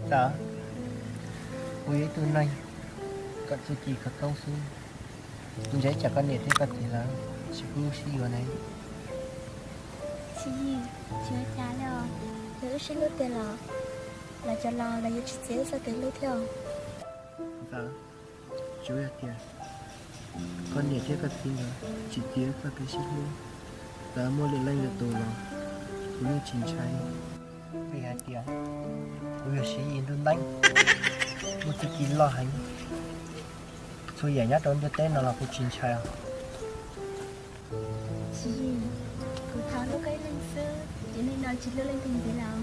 Ntxawm, kuv yog ib tug neeg kom txuj ci khawv koob xwb, kuv ntshai tsam koj niam thiab koj txiv lawv tsis pub wb sib yuav ne. Tsis, tsis ua cas li os, yog wb sib hlub tiag los lawv cov laus lawv yuav tsis txiav wb txoj kev hlub thiab. Ntxawm, tsuav yog tias koj niam thiab koj txiv nkawd tsis txiav wb txoj kev sib hlub, txawm muaj lwm leej lwm tus los kuv yeej tsis ntshai. Vim hais tias kuv yog Siv Yis nruab nteeb, muaj txuj ci loj heev, txhua yam nyob rau ntiaj teb no los kuv tsis ntshai os. Tsis, kuv thov hlub koj ib leeg xwb, ces nej no tsis hlub leej twg ntxiv lawm.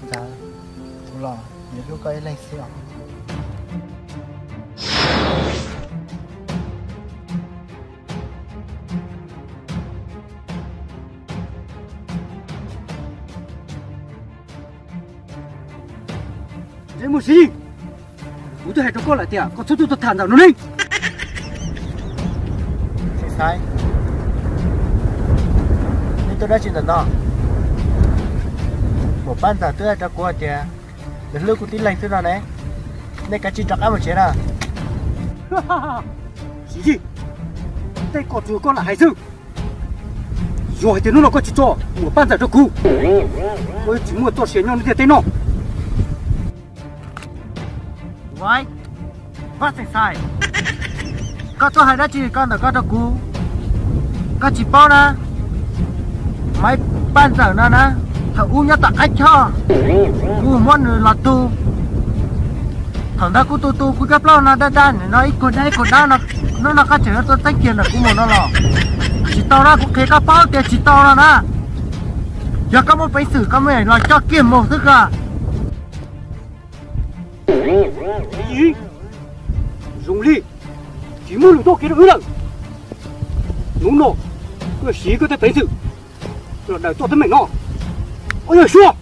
Ntxawm, kuv los yuav hlub koj ib leeg xwb os. Ntsej muag Siv Yis, kuv twb hais rau koj lawm tias koj txhob tuaj tham ntawm no ne. Xeem Xais, nej tuaj dab tsi ntawm no? Muam Paj Ntxawm twb hais rau kuv hais tias nws hlub kuv tib leeg xwb no ne. Nej kav tsij rov qab mus tsev na. Siv Yis, tej ko tsuas koj lam hais xwb. Yog hais tias hnub no koj tsis tso Muam Paj Ntxawm rau kuv, koj yuav tsis muaj txoj sia nyob ntiaj teb no. Vaj Xeem Xais, koj tuaj hais dab tsi koj ntawm koj rau kuv? Koj tsis paub na, Maiv Paj Ntxawm no na, thaum ub nyob tom qab choj, kuv muab nws los tu. Thaum ntawd kuv tu tu kuv cov plaub no daj daj no ib kuag daj ib kuag daj no, hnub no koj tseem yuav tuaj txeeb kiag ntawm kuv mus no los? Tsis tau na, kuv qhia koj paub tias tsis tau no na. Yog koj muaj peev xwm koj muaj los coj kiag mus xwb koj. Zoo li tsis muaj lwm tus kev rau wb lawm. Hnub no koj siv koj tej peev xwm los daws txoj teeb meem no. Ua yog suab.